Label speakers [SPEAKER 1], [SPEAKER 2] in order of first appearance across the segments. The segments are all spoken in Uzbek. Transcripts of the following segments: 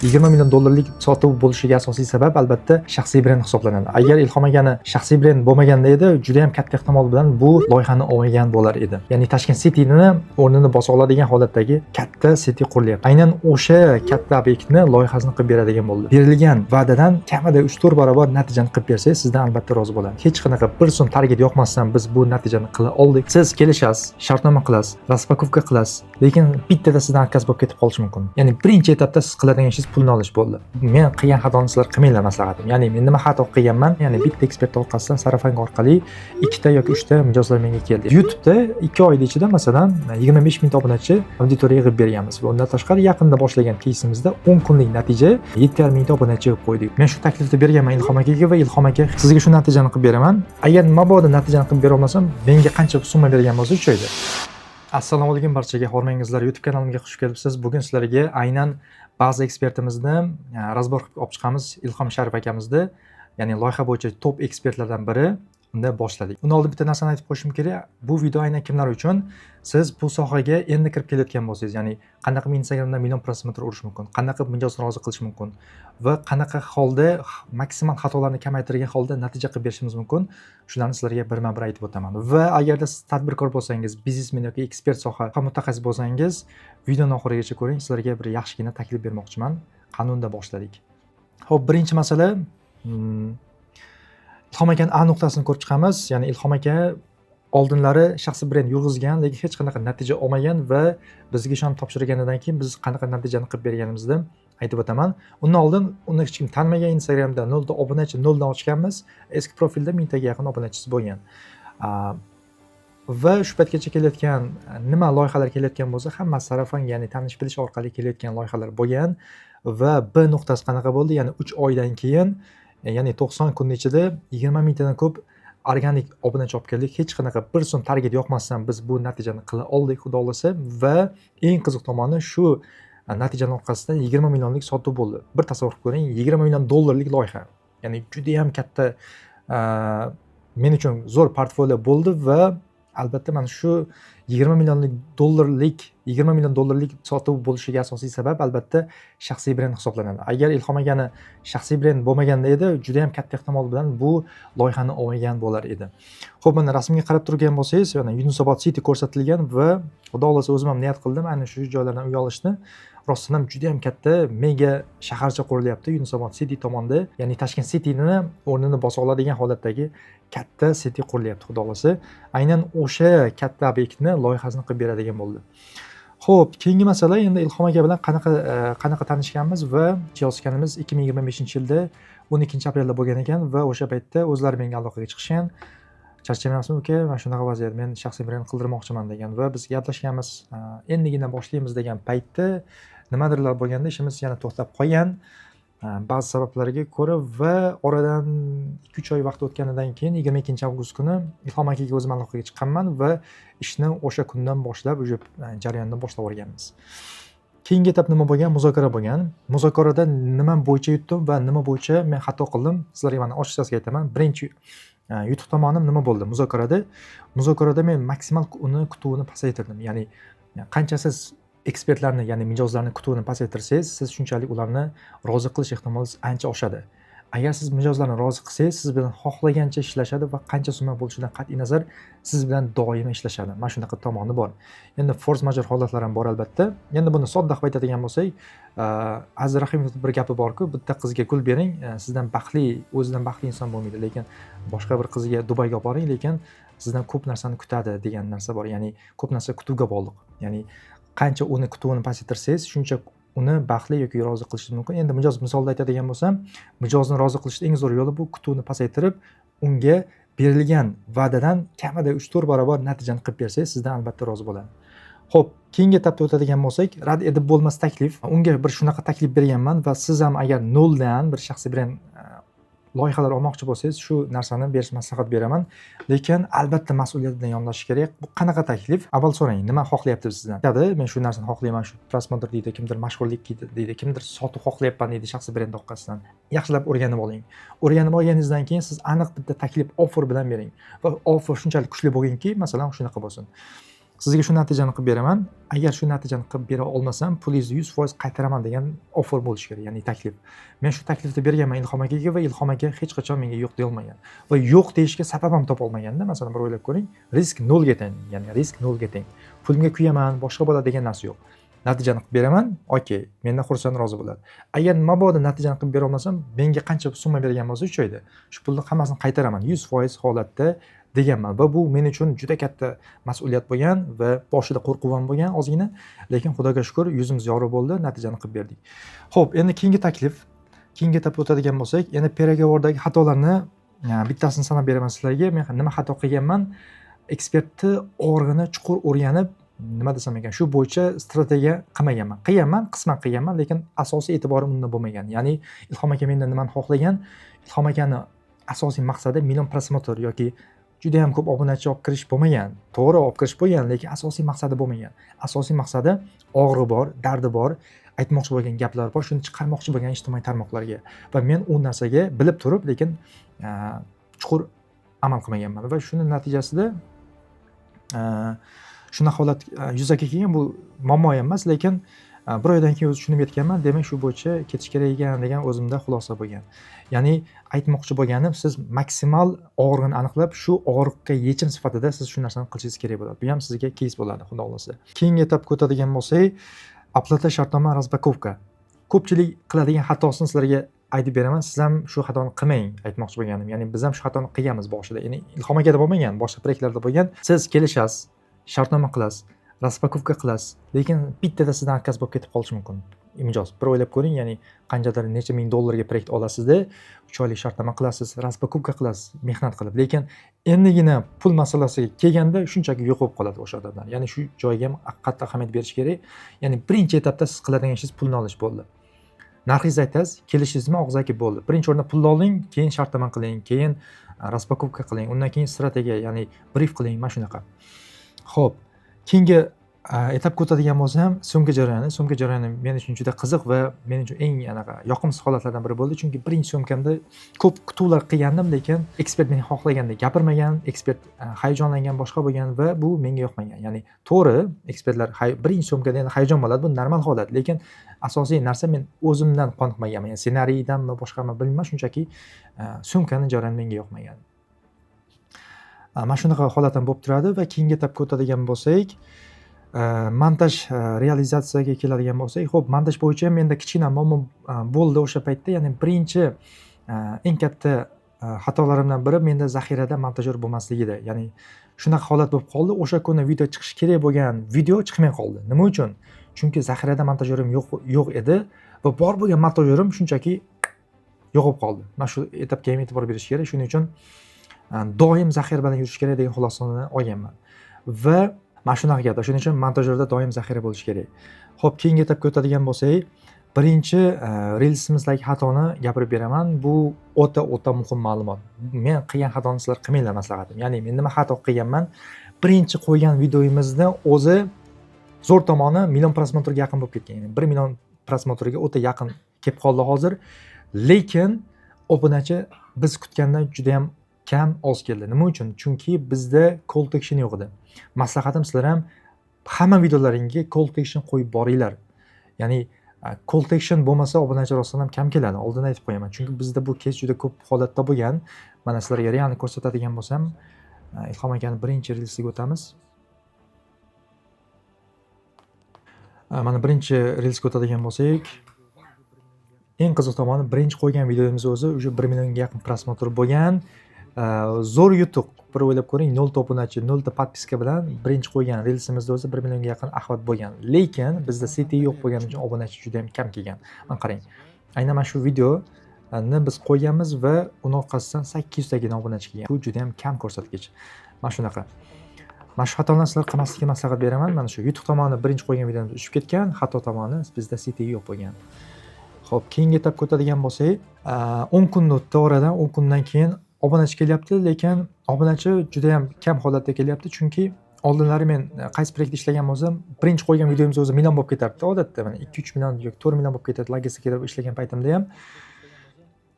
[SPEAKER 1] 20 million dollarlik sotuv bo'lishiga asosiy sabab, albatta, shaxsiy brend hisoblanadi. Agar Ilhom akani shaxsiy brend bo'lmaganda edi, juda ham katta ehtimol bilan bu loyihani olmagan bo'lar edi. Ya'ni Tashkent Cityni o'rnini bosa oladigan holatdagi katta city qurilyapti. Aynan o'sha katta obyektni loyihasini qilib beradigan bo'ldi. Berilgan va'dadan kamida 3-4 barobar natijani qilib bersangiz, sizdan albatta rozi bo'ladi. Hech qanaqa bir so'm target yoqmasdan biz bu natijani qila oldik. Siz kelishasiz, shartnoma qilasiz, распаковка qilasiz, lekin bittada sizdan отказ bo'lib ketib qolishi mumkin. Ya'ni birinchi etapda siz qiladigan ishingiz pulni olish bo'ldi. Men qilgan xatoni sizlar qilmanglar, maslahatim. Ya'ni men nima xato qilganman? Ya'ni bitta ekspert orqasidan сарафанка orqali ikkita yoki uchta mijozlar menga keldi. YouTube'da 2 oyda ichida, masalan, 25 mingta obunachi auditoriya yig'ib berganmiz va undan tashqari yaqinda boshlagan keysimizda 10 kunlik natija 7,5 mingta obunachi yig'ib qo'ydik. Men shu taklifni berganman Ilhom akaga va Ilhom aka, "Sizga shu natijani qilib beraman. Agar mabodo natijani qilib bera olmasam, menga qancha summa bergan bo'lsa, 3 oyda." Assalomu alaykum barchaga, hormangizlar. YouTube kanalimga xush kelibsiz. Bugun sizlarga aynan ba'zi ekspertimizni разбор qilib olib chiqamiz, Ilhom Sharif akamizni, ya'ni loyiha bo'yicha top ekspertlardan biri. Unda boshladik. Undan oldin bitta narsani aytib qo'yishim kerak. Bu video aynan kimlar uchun? Siz bu sohaga endi kirib kelayotgan bo'lsangiz, ya'ni qanaqa qilib Instagramda million просмотр urish mumkin, qanaqa qilib mijozni rozi qilish mumkin va qanaqa holda maksimal xatolarni kamaytirgan holda natija qilib berishimiz mumkin, shularni sizlarga birma bir aytib o'taman. Va agarda siz tadbirkor bo'lsangiz, biznesmen yoki ekspert soha mutaxassis bo'lsangiz, videoni oxirigacha ko'ring, sizlarga bir yaxshigina taklif bermoqchiman. Qani, unda boshladik. Xo'p, birinchi masala, Ilhom akani A nuqtasini ko'rib chiqamiz. Ya'ni Ilhom aka oldinlari shaxsiy brend yurg'izgan, lekin hech qanaqa natija olmagan va bizga ishonib topshirganidan keyin biz qanaqa natijani qilib berganimizni aytib o'taman. Undan oldin uni hech kim tanimagan, Instagramda nolta obunachi, noldan ochganmiz. Eski profilda mingtaga yaqin obunachisi bo'lgan. Va shu paytgacha kelayotgan nima loyihalar kelayotgan bo'lsa, hammasi сарафан, ya'ni tanish bilish orqali kelayotgan loyihalar bo'lgan. Va B nuqtasi qanaqa bo'ldi? Ya'ni 3 oydan keyin, ya'ni 90 kunni ichida 20 mingtadan ko'p organik obunachi olib keldik. Hech qanaqa bir so'm target yoqmasdan biz bu natijani qila oldik, xudo xohlasa. Va eng qiziq tomoni, shu natijani orqasidan 20 millionlik sotuv bo'ldi. Bir tasavvur qilib ko'ring, 20 million dollarlik loyiha. Ya'ni judayam katta, men uchun zo'r portfolio bo'ldi va albatta mana shu 20 millionlik dollarlik, 20 million dollarlik sotuv bo'lishiga asosiy sabab, albatta, shaxsiy brend hisoblanadi. Agar Ilhom akani shaxsiy brend bo'lmaganda edi, juda ham katta ehtimol bilan bu loyihani olmagan bo'lar edi. Xo'p, mana rasmga qarab turgan bo'lsangiz, mana Yunusobod City ko'rsatilgan va xudo xohlasa, o'zim ham niyat qildim aynan shu joylardan uy olishni. Rostdan ham juda ham katta mega shaharcha qurilyapti Yunusobod City tomonda. Ya'ni Tashkent Cityni o'rnini bosa oladigan holatdagi katta city qurilyapti, xudo xohlasa. Aynan o'sha katta obyektni loyihasini qilib beradigan bo'ldi. Xo'p, keyingi masala, endi Ilhom aka bilan qanaqa tanishganmiz va yozishganimiz 2025-yilda 12 aprelda bo'lgan ekan va o'sha paytda o'zlari menga aloqaga chiqishgan. "Charchamayapsizmi, uka, mana shunaqa vaziyat, men shaxsiy brend qildirmoqchiman", degan va biz gaplashganmiz. Endigina boshlaymiz degan paytda nimadirlar bo'lganda, ishimiz yana to'xtab qolgan. Ba'zi sabablarga ko'ra va oradan 2-3 oy vaqt o'tganidan keyin 22 avgust kuni Ilhom akaga o'zim aloqaga chiqqanman va ishni o'sha kundan boshlab уже jarayonni boshlab yuborganmiz. Keyingi etap nima bo'lgan? Muzokara bo'lgan. Muzokarada nima bo'yicha yutdim va nima bo'yicha men xato qildim? Sizlarga mana ochiqchasiga aytaman. Birinchi yutuq tomonim nima bo'ldi muzokarada? Muzokarada men maksimal uni kutuvini pasaytirdim. Ya'ni qancha siz ekspertlarni, ya'ni mijozlarni kutuvini pasaytirsangiz, siz shunchalik ularni rozi qilish ehtimolingiz ancha oshadi. Agar siz mijozlarni rozi qilsangiz, siz bilan xohlagancha ishlashadi va qancha summa bo'lishidan qat'iy nazar siz bilan doimo ishlashadi. Mana shunaqa tomoni bor. Endi форс-мажор holatlar ham bor, albatta. Endi buni sodda qilib aytadigan bo'lsak, Aziz Rahimovni bir gapi borku, "Bitta qizga gul bering, sizdan baxtli, o'zidan baxtli inson bo'lmaydi, lekin boshqa bir qizga Dubayga olib boring, lekin sizdan ko'p narsani kutadi", degan narsa bor. Ya'ni ko'p narsa kutuvga bog'liq. Ya'ni qancha uni kutuvini pasaytirsangiz, shuncha uni baxtli yoki rozi qilishingiz mumkin. Endi mijoz misolida aytadigan bo'lsam, mijozni rozi qilishni eng zo'r yo'li bu kutuvni pasaytirib, unga berilgan va'dadan kamida 3-4 barobar natijani qilib bersangiz, sizdan albatta rozi bo'ladi. Xo'p, keyingi etapda o'tadigan bo'lsak, rad etib bo'lmas taklif. Unga bir shunaqa taklif berganman va siz ham agar noldan bir shaxsiy brend loyihalar olmoqchi bo'lsangiz, shu narsani berish maslahat beraman. Lekin albatta mas'uliyat bilan yondashish kerak. Bu qanaqa taklif? Avval so'rang, nima xohlayapti sizdan? Aytadi, "Men shu narsani xohlayman, shu просмотр", deydi, kimdir mashhurlik deydi, kimdir sotuv xohlayapman deydi shaxsiy brend orqasidan. Yaxshilab o'rganib oling. O'rganib olganingizdan keyin siz aniq bitta taklif, offer bilan bering va offer shunchalik kuchli bo'lginki, masalan, shunaqa bo'lsin. Sizga shu natijani qilib beraman, agar shu natijani qilib bera olmasam, pulingizni 100% qaytaraman degan offer bo'lishi kerak, ya'ni taklif. Men shu taklifni berganman Ilhom akaga va Ilhom aka hech qachon menga yo'q deyolmagan va yo'q deyishga sabab ham topolmaganda. Masalan, bir o'ylab ko'ring, risk nolga teng, ya'ni risk nolga teng. Pulimga kuyaman, boshqa bo'ladi degan narsa yo'q. Natijani qilib beraman, okey, mendan xursand, rozi bo'ladi. Agar mabodo natijani qilib bera olmasam, menga qancha summa bergan bo'lsa 3 oyda, shu pulni hammasini qaytaraman 100% holatda deganman. Va bu men uchun juda katta mas'uliyat bo'lgan va boshida qo'rquv ham bo'lgan ozgina, lekin Xudoga shukur, yuzimiz yorug' bo'ldi, natijani qilib berdik. Xo'p, endi keyingi taklif, keyingi etapga o'tadigan bo'lsak, endi переговор dagi xatolarni bittasini sanab beraman sizlarga. Men nima xato qilganman? Ekspertni og'rig'ini chuqur o'rganib, nima desam ekan, shu bo'yicha strategiya qilmaganman. Qilganman, qisman qilganman, lekin asosiy e'tiborim unda bo'lmagan. Ya'ni Ilhom aka mendan nimani xohlagan? Ilhom akani asosiy maqsadi million просмотр yoki juda ham ko'p obunachi olib kirish bo'lmagan. To'g'ri, olib kirish bo'lgan, lekin asosiy maqsadi bo'lmagan. Asosiy maqsadi og'rig'i bor, dardi bor, aytmoqchi bo'lgan gaplar bor, shuni chiqarmoqchi bo'lgan ijtimoiy tarmoqlarga. Va men u narsaga bilib turib, lekin chuqur amal qilmaganman va shuni natijasida shunaqa holat yuzaga kelgan. Bu muammo ham emas, lekin bir oydan keyin o'zi tushunib yetganman, demak, shu bo'yicha ketish kerak ekan degan o'zimda xulosa bo'lgan. Ya'ni aytmoqchi bo'lganim, siz maksimal og'rig'ini aniqlab, shu og'riqqa yechim sifatida siz shu narsani qilishingiz kerak bo'ladi. Bu ham sizga keys bo'ladi, Xudo xohlasa. Keyingi etapga o'tadigan bo'lsak, оплата, shartnoma, распаковка. Ko'pchilik qiladigan xatosini sizlarga aytib beraman. Siz ham shu xatoni qilmang, aytmoqchi bo'lganim. Ya'ni biz ham shu xatoni qilganmiz boshida. Ya'ni Ilhom akada bo'lmagan, boshqa proyektlarda bo'lgan. Siz kelishasiz, shartnoma qilasiz, распаковка qilasiz, lekin bittada sizdan отказ bo'lib ketib qolishi mumkin mijoz. Bir o'ylab ko'ring, ya'ni qanchadir necha ming dollarga proyekt olasizda, 3 oylik shartnoma qilasiz, распаковка qilasiz, mehnat qilib, lekin endigina pul masalasiga kelganda shunchaki yo'q bo'lib qoladi o'sha odamlar. Ya'ni shu joyga ham qattiq ahamiyat berish kerak. Ya'ni birinchi etapda siz qiladigan ishingiz pulni olish bo'ldi. Narxingizni aytasiz, kelishingizmi og'zaki bo'ldi. Birinchi o'rinda pulni oling, keyin shartnoma qiling, keyin распаковка qiling, undan keyin strategiya, ya'ni brif qiling, mana shunaqa. Xo'p, keyingi etapga o'tadigan bo'lsam, съёмка jarayoni. Съёмка jarayoni men uchun juda qiziq va men uchun eng anaqa yoqimsiz holatlardan biri bo'ldi. Chunki birinchi съёмка mda ko'p kutuvlar qilgandim, lekin ekspert men xohlagandek gapirmagan, ekspert hayajonlangan, boshqa bo'lgan va bu menga yoqmagan. Ya'ni to'g'ri, ekspertlar birinchi съёмка da endi hayajon bo'ladi, bu normal holat, lekin asosiy narsa men o'zimdan qoniqmaganman. Ya'ni ssenariydanmi, boshqami bilmayman, shunchaki съёмка ni jarayoni menga yoqmagan. Mana shunaqa holat ham bo'lib turadi. Va keyingi etapga o'tadigan bo'lsak, montaj, realizatsiyaga keladigan bo'lsak, xo'p, montaj bo'yicha ham menda kichkina muammo bo'ldi o'sha paytda. Ya'ni birinchi eng katta xatolarimdan biri menda zaxirada montajyor bo'lmasligida. Ya'ni shunaqa holat bo'lib qoldi. O'sha kuni video chiqishi kerak bo'lgan video chiqmay qoldi. Nima uchun? Chunki zaxirada montajyorim yo'q edi va bor bo'lgan montajyorim shunchaki yo'qolib qoldi. Mana shu etapga ham e'tibor berish kerak. Shuning uchun doim zaxira bilan yurish kerak degan xulosani olganman. Va mana shunaqa gaplar. Shuning uchun montajyorda doim zaxira bo'lishi kerak. Xo'p, keyingi etapga o'tadigan bo'lsak, birinchi reelsimizdagi xatoni gapirib beraman. Bu o'ta o'ta muhim ma'lumot. Men qilgan xatoni sizlar qilmanglar, maslahatim. Ya'ni men nima xato qilganman? Birinchi qo'ygan videomizni o'zi zo'r tomoni million просмотр ga yaqin bo'lib ketgan. Ya'ni 1 million просмотр ga o'ta yaqin kelib qoldi hozir. Lekin obunachi biz kutgandan juda ham kam, oz keldi. Nima uchun? Chunki bizda call to action yo'q edi. Maslahatim, sizlar ham hamma videolaringga call to action qo'yib boringlar. Ya'ni call to action bo'lmasa, obunachi rostdan ham kam keladi. Oldin aytib qo'yaman. Chunki bizda bu keys juda ko'p holatda bo'lgan. Mana sizlarga real ko'rsatadigan bo'lsam, Ilhom akani birinchi reelsiga o'tamiz. Mana birinchi reelsga o'tadigan bo'lsak, eng qiziq tomoni birinchi qo'ygan videomiz o'zi уже 1 millionga yaqin просмотр bo'lgan. Zo'r yutuq. Bir o'ylab ko'ring, 0 ta obunachi, 0 ta подписка bilan birinchi qo'ygan reelsimizda o'zi 1 millionga yaqin охват bo'lgan. Lekin bizda CTR yo'q bo'lgani uchun obunachi juda ham kam kelgan. Mana qarang. Aynan mana shu videoni biz qo'yganmiz va uni orqasidan 800 tagina obunachi kelgan. Bu juda ham kam ko'rsatkich. Mana shunaqa. Mana shu xatoni sizlar qilmaslikka maslahat beraman. Mana shu yutuq tomoni birinchi qo'ygan videomiz uchib ketgan, xato tomoni bizda CTR yo'q bo'lgan. Xo'p, keyingi etapga o'tadigan bo'lsak, 10 kun o'tdi oradan, 10 kundan keyin obunachi kelyapti, lekin obunachi juda ham kam holatda kelyapti, chunki oldinlari men qaysi proyektda ishlagan bo'lsam, birinchi qo'ygan videomiz o'zi million bo'lib ketardi odatda. Mana 2-3 million yoki 4 million bo'lib ketadi logistikada ishlagan paytimda ham.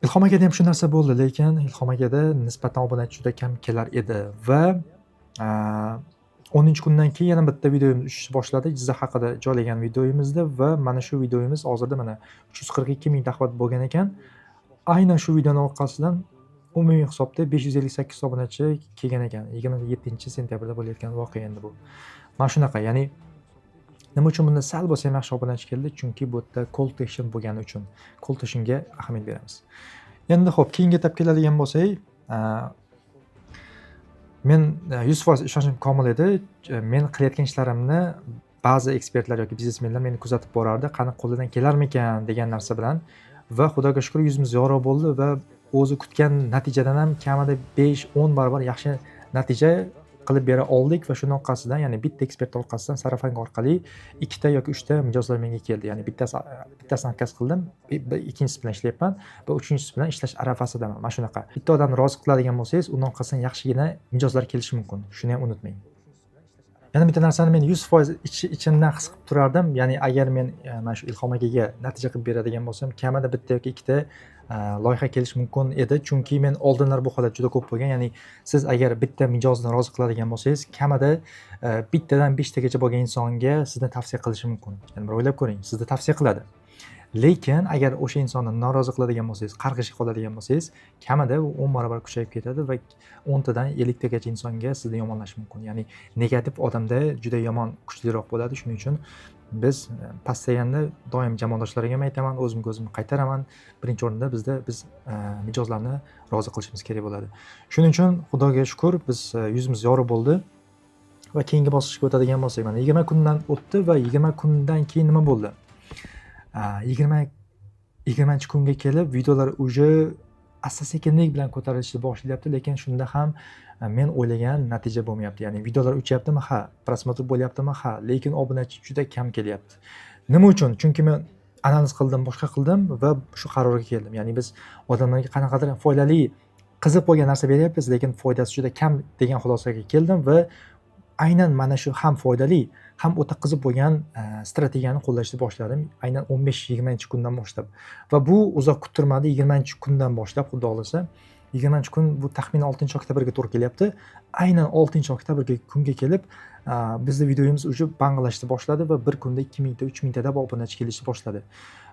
[SPEAKER 1] Ilhom akada ham shu narsa bo'ldi, lekin Ilhom akada nisbatan obunachi juda kam kelar edi va 10-kundan keyin yana bitta videomiz uchishni boshladi, Jizzax haqida joylagan videoyimizda va mana shu videomiz hozirda mana 342 ming охват bo'lgan ekan. Aynan shu videoni orqasidan umumiy hisobda 558 obunachi kelgan ekan. 27-sentyabrda bo'layotgan voqea endi bu. Mana shunaqa, ya'ni nima uchun bunda sal bo'lsa ham yaxshi obunachi keldi? Chunki bu yerda call to action bo'lgani uchun. Call to actionga ahamiyat beramiz. Endi xo'p, keyingi etapga keladigan bo'lsak, men 100% ishonchim komil edi. Men qilayotgan ishlarimni ba'zi ekspertlar yoki biznesmenlar meni kuzatib borardi. Qani, qo'lidan kelarmikan degan narsa bilan va Xudoga shukur, yuzimiz yorug' bo'ldi va o'zi kutgan natijadan ham kamida 5-10 barobar yaxshi natija qilib bera oldik va shuni orqasidan, ya'ni bitta ekspert orqasidan сарафанка orqali ikkita yoki uchta mijozlar menga keldi. Ya'ni bittasini отказ qildim, ikkinchisi bilan ishlayapman va uchinchisi bilan ishlash arafasidaman. Mana shunaqa. Bitta odamni rozi qiladigan bo'lsangiz, undan orqasidan yaxshigina mijozlar kelishi mumkin. Shuni ham unutmang. Yana bitta narsani men 100% ichimdan his qilib turardim. Ya'ni agar men mana shu Ilhom akaga natija qilib beradigan bo'lsam, kamida bitta yoki ikkita loyiha kelishi mumkin edi. Chunki men oldinlar bu holat juda ko'p bo'lgan. Ya'ni siz agar bitta mijozni rozi qiladigan bo'lsangiz, kamida bittadan beshtagacha bo'lgan insonga sizni tavsiya qilishi mumkin. Ya'ni bir o'ylab ko'ring, sizni tavsiya qiladi. Lekin agar o'sha insonni norozi qiladigan bo'lsangiz, qarg'ishga qoladigan bo'lsangiz, kamida u 10 barobar kuchayib ketadi va 10 tadan 50 tagacha insonga sizni yomonlashi mumkin. Ya'ni negativ odamda juda yomon kuchliroq bo'ladi. Shuning uchun biz постоянно doim jamoadoshlarga ham aytaman, o'zimga o'zim qaytaraman. Birinchi o'rinda biz mijozlarni rozi qilishimiz kerak bo'ladi. Shuning uchun Xudoga shukur, biz yuzimiz yorug' bo'ldi. Va keyingi bosqichga o'tadigan bo'lsak, mana 20 kundan o'tdi va 20 kundan keyin nima bo'ldi? 20-kunga kelib videolar уже asta sekinlik bilan ko'tarilishni boshlayapti, lekin shunda ham men o'ylagan natija bo'lmayapti. Ya'ni videolar uchyaptimi? Ha. Просмотр bo'lyaptimi? Ha. Lekin obunachi juda kam kelyapti. Nima uchun? Chunki men analiz qildim, boshqa qildim va shu qarorga keldim. Ya'ni biz odamlarga qanaqadir foydali, qiziq bo'lgan narsa beryapmiz, lekin foydasi juda kam degan xulosaga keldim va aynan mana shu ham foydali, ham o'ta qiziq bo'lgan strategiyani qo'llashni boshladim. Aynan 15-20 kundan boshlab. Va bu uzoq kuttirmadi. 20 kundan boshlab, Xudo xohlasa, 20 kun bu taxminan 6 oktyabrga to'g'ri kelyapti. Aynan 6 oktyabrga kunga kelib, bizni videomiz уже bang'ilashni boshladi va bir kunda 2 mingta, 3 mingtada obunachi kelishni boshladi.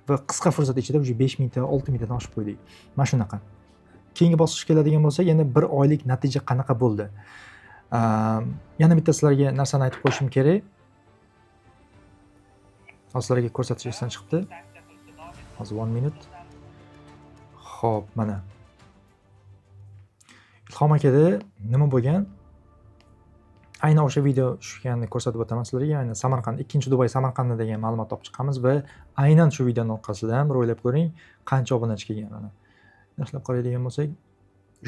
[SPEAKER 1] Va qisqa fursat ichida уже 5 mingta, 6 mingtadan oshib qo'ydik. Mana shunaqa. Keyingi bosqichga keladigan bo'lsak, yana bir oylik natija qanaqa bo'ldi? Yana bitta sizlarga narsani aytib qo'yishim kerak. Hozir sizlarga ko'rsatish esdan chiqibdi. Hozir, one minute. Xo'p, mana. Ilhom akada nima bo'lgan? Aynan o'sha video tushganini ko'rsatib o'taman sizlarga. Aynan Samarqand, ikkinchi Dubay Samarqandda degan ma'lumot topib chiqamiz va aynan shu videoni orqasidan bir o'ylab ko'ring, qancha obunachi kelgan mana. Yaxshilab qaraydigan bo'lsak,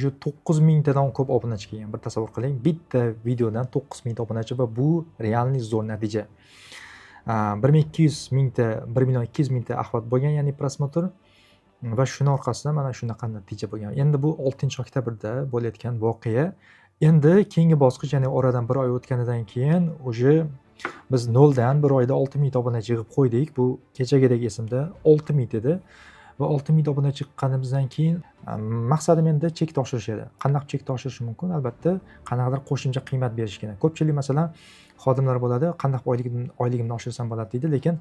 [SPEAKER 1] shu 9 mingtadan ko'p obunachi kelgan. Bir tasavvur qiling, bitta videodan 9 mingta obunachi va bu реальный zo'r natija. 1 200 mingta, 1 million 200 mingta охват bo'lgan, ya'ni просмотр va shuni orqasidan mana shunaqa natija bo'lgan. Endi bu 6 oktyabrda bo'layotgan voqea. Endi keyingi bosqich, ya'ni oradan bir oy o'tganidan keyin уже biz noldan bir oyda 6 mingta obunachi yig'ib qo'ydik. Bu kechagidek esimda, 6 ming edi va 6 mingta obunachi chiqqanimizdan keyin maqsadim endi chekni oshirish edi. Qanaqa chekni oshirish mumkin? Albatta, qanaqadir qo'shimcha qiymat berish kerak. Ko'pchilik, masalan, xodimlar bo'ladi, qanaqa oyligimni oshirsam bo'ladi deydi, lekin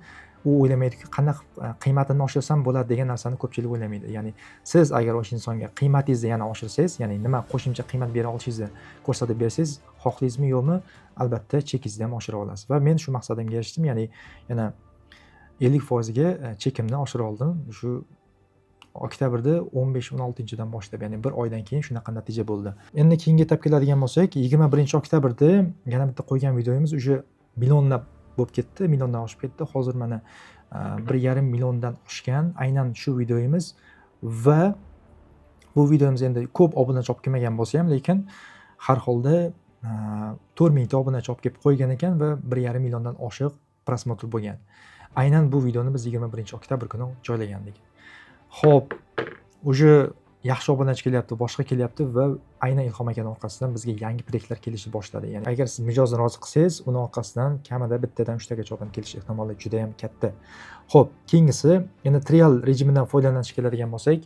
[SPEAKER 1] u o'ylamaydiki, qanaqa qiymatini oshirsam bo'ladi degan narsani ko'pchilik o'ylamaydi. Ya'ni siz agar o'sha insonga qiymatingizni yana oshirsangiz, ya'ni nima qo'shimcha qiymat bera olishingizni ko'rsatib bersangiz, xohlaysizmi yo'qmi, albatta chekingizni ham oshira olasiz. Va men shu maqsadimga erishdim, ya'ni yana 50 foizga chekimni oshira oldim. Shu oktyabrda 15-16-dan boshlab, ya'ni bir oydan keyin shunaqa natija bo'ldi. Endi keyingi etapga keladigan bo'lsak, 21 oktyabrda yana bitta qo'ygan videomiz уже millionlab bo'lib ketdi, milliondan oshib ketdi. Hozir mana 1,5 milliondan oshgan aynan shu videomiz va bu videomiz endi ko'p obunachi olib kelmagan bo'lsa ham, lekin har holda 4 mingta obunachi olib kelib qo'ygan ekan va 1,5 milliondan oshiq просмотр bo'lgan. Aynan bu videoni biz 21 oktyabr kuni joylagandik. Ho'p, уже yaxshi obunachi kelyapti, boshqa kelyapti va aynan Ilhom akani orqasidan bizga yangi proyektlar kelishni boshladi. Ya'ni agar siz mijozni rozi qilsangiz, uni orqasidan kamida bittadan uchtagacha odam kelish ehtimoli juda yam katta. Ho'p, keyingisi, endi trial rejimidan foydalanishga keladigan bo'lsak.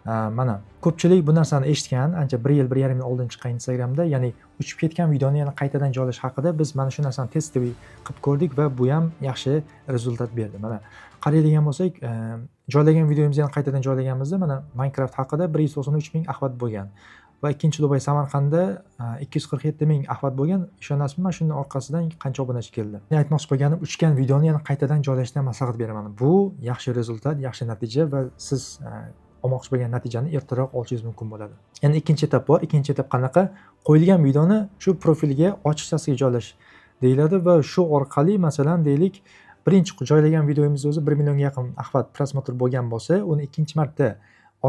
[SPEAKER 1] Mana ko'pchilik bu narsani eshitgan, ancha 1 yil, 1,5 yil oldin chiqqan Instagramda, ya'ni uchib ketgan videoni yana qaytadan joylash haqida biz mana shu narsani тестовый qilib ko'rdik va bu ham yaxshi результат berdi. Mana qaraydigan bo'lsak, joylagan videomizni yana qaytadan joylaganimizda, mana Minecraft haqida 193 ming охват bo'lgan va ikkinchi Dubay Samarqandda 247 ming охват bo'lgan. Ishonasizmi, mana shuni orqasidan qancha obunachi keldi. Men aytmoqchi bo'lganim, uchgan videoni yana qaytadan joylashni maslahat beraman. Bu yaxshi результат, yaxshi natija va siz olmoqchi bo'lgan natijani ertaroq olishingiz mumkin bo'ladi. Endi ikkinchi etap bor. Ikkinchi etap qanaqa? Qo'yilgan videoni shu profilga ochiqchasiga joylash deyiladi va shu orqali, masalan, deylik, birinchi joylagan videomiz o'zi 1 millionga yaqin охват, просмотр bo'lgan bo'lsa, uni ikkinchi marta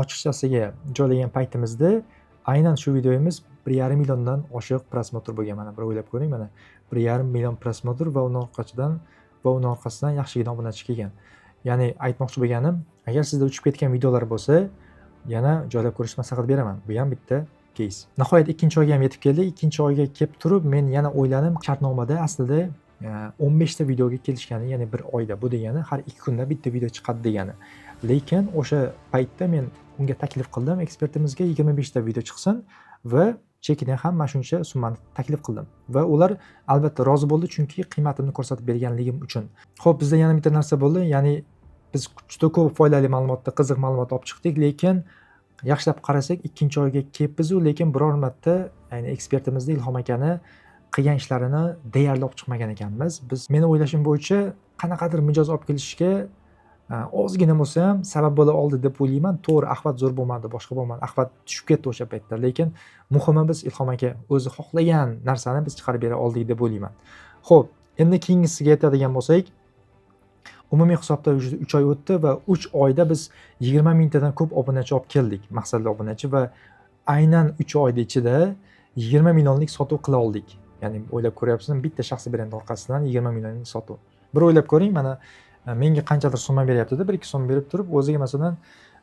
[SPEAKER 1] ochiqchasiga joylagan paytimizda aynan shu videomiz 1,5 milliondan oshiq просмотр bo'lgan. Mana bir o'ylab ko'ring, mana 1,5 million просмотр va uni orqasidan yaxshigina obunachi kelgan. Ya'ni aytmoqchi bo'lganim, agar sizda uchib ketgan videolar bo'lsa, yana joylab ko'rishni maslahat beraman. Bu ham bitta keys. Nihoyat ikkinchi oyga ham yetib keldik. Ikkinchi oyga kelib turib, men yana o'yladim, shartnomada aslida 15 ta videoga kelishgani, ya'ni bir oyda. Bu degani har 2 kunda bitta video chiqadi degani. Lekin o'sha paytda men unga taklif qildim, ekspertimizga 25 ta video chiqsin va chekini ham mana shuncha summani taklif qildim va ular albatta rozi bo'ldi, chunki qiymatimni ko'rsatib berganligim uchun. Xo'p, bizda yana bitta narsa bo'ldi, ya'ni biz juda ko'p foydali ma'lumotni, qiziq ma'lumot olib chiqdik, lekin yaxshilab qarasak, ikkinchi oyga kelibmizu, lekin biror marta, ya'ni ekspertimizni, Ilhom akani qilgan ishlarini deyarli olib chiqmagan ekanmiz. Biz, meni o'ylashim bo'yicha, qanaqadir mijoz olib kelishga ozgina bo'lsa ham sabab bo'la oldi deb o'ylayman. To'g'ri, охват zo'r bo'lmadi, boshqa bo'lmadi, охват tushib ketdi o'sha paytda, lekin muhimi biz Ilhom aka o'zi xohlagan narsani biz chiqarib bera oldik deb o'ylayman. Xo'p, endi keyingisiga aytadigan bo'lsak, umumiy hisobda уже 3 oy o'tdi va 3 oyda biz 20 mingtadan ko'p obunachi olib keldik, maqsadli obunachi, va aynan 3 oyni ichida 20 millionlik sotuv qila oldik. Ya'ni o'ylab ko'ryapsizmi, bitta shaxsiy brend orqasidan 20 millionlik sotuv. Bir o'ylab ko'ring, mana menga qanchadir summa beryapti-da, 1-2 so'm berib turib, o'ziga, masalan,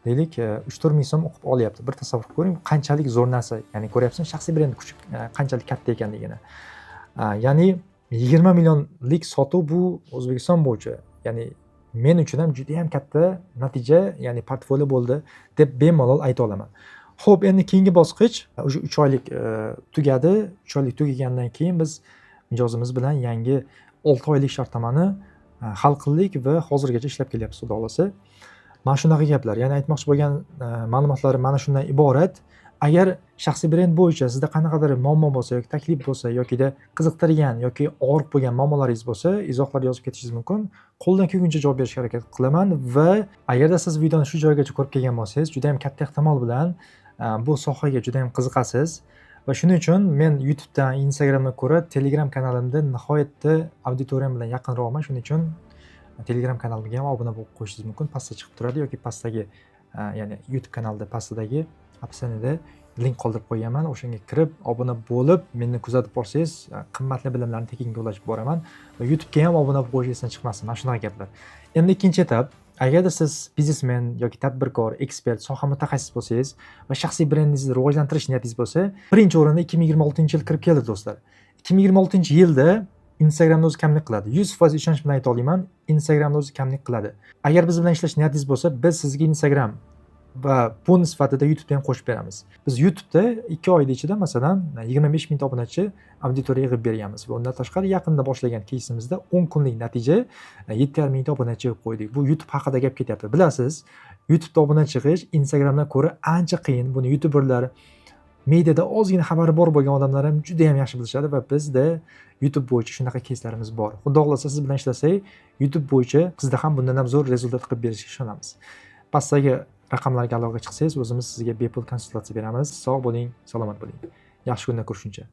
[SPEAKER 1] deylik, 3-4 ming so'm o'qib olyapti. Bir tasavvur qilib ko'ring, qanchalik zo'r narsa. Ya'ni ko'ryapsizmi, shaxsiy brend kuchi qanchalik katta ekanligini. Ya'ni 20 millionlik sotuv bu O'zbekiston bo'yicha, ya'ni men uchun ham juda ham katta natija, ya'ni portfolio bo'ldi deb bemalol ayta olaman. Xo'p, endi keyingi bosqich уже 3 oylik tugadi. 3 oylik tugagandan keyin biz mijozimiz bilan yangi 6 oylik shartnomani hal qildik va hozirgacha ishlab kelyapmiz, xudo xohlasa. Mana shunaqa gaplar. Ya'ni aytmoqchi bo'lgan ma'lumotlarim mana shundan iborat. Agar shaxsiy brend bo'yicha sizda qanaqadir muammo bo'lsa yoki taklif bo'lsa yokida qiziqtirgan yoki og'riq bo'lgan muammolaringiz bo'lsa, izohlarda yozib ketishingiz mumkin. Qo'ldan kelguncha javob berishga harakat qilaman va agarda siz videoni shu joygacha ko'rib kelgan bo'lsangiz, juda ham katta ehtimol bilan bu sohaga juda ham qiziqasiz va shuning uchun men YouTubedan, Instagramdan ko'ra Telegram kanalimda nihoyatda auditoriyam bilan yaqinroqman. Shuning uchun Telegram kanalimga ham obuna bo'lib qo'yishingiz mumkin. Pastda chiqib turadi yoki pastdagi, ya'ni YouTube kanalida pastidagi описание da link qoldirib qo'yganman. O'shanga kirib, obuna bo'lib, meni kuzatib borsangiz, qimmatli bilimlarni tekinga ulashib boraman va YouTubega ham obuna bo'lib qo'yish esdan chiqmasin. Mana shunaqa gaplar. Endi ikkinchi etap. Agarda siz biznesmen yoki tadbirkor, ekspert, soha mutaxassis bo'lsangiz va shaxsiy brendingizni rivojlantirish niyatingiz bo'lsa, birinchi o'rinda 2026-yil kirib keldi, do'stlar. 2026-yilda Instagramni o'zi kamlik qiladi. 100% ishonch bilan ayta olaman, Instagramni o'zi kamlik qiladi. Agar biz bilan ishlash niyatingiz bo'lsa, biz sizga Instagram va bonus sifatida YouTubeni ham qo'shib beramiz. Biz YouTubeda 2 oyda ichida, masalan, 25 mingta obunachi auditoriya yig'ib berganmiz va undan tashqari yaqinda boshlagan keysimizda 10 kunlik natija 7,5 mingta obunachi yig'ib qo'ydik. Bu YouTube haqida gap ketyapti. Bilasiz, YouTubeda obunachi yig'ish Instagramdan ko'ra ancha qiyin. Buni youtuberlar, mediada ozgina xabari bor bo'lgan odamlar ham juda ham yaxshi bilishadi va bizda YouTube bo'yicha shunaqa keyslarimiz bor. Xudo xohlasa, siz bilan ishlasak, YouTube bo'yicha sizda ham bundan ham zo'r результат qilib berishiga ishonamiz. Pastdagi raqamlarga aloqaga chiqsangiz, o'zimiz sizga bepul konsultatsiya beramiz. Sog' bo'ling, salomat bo'ling. Yaxshi kunda ko'rishguncha.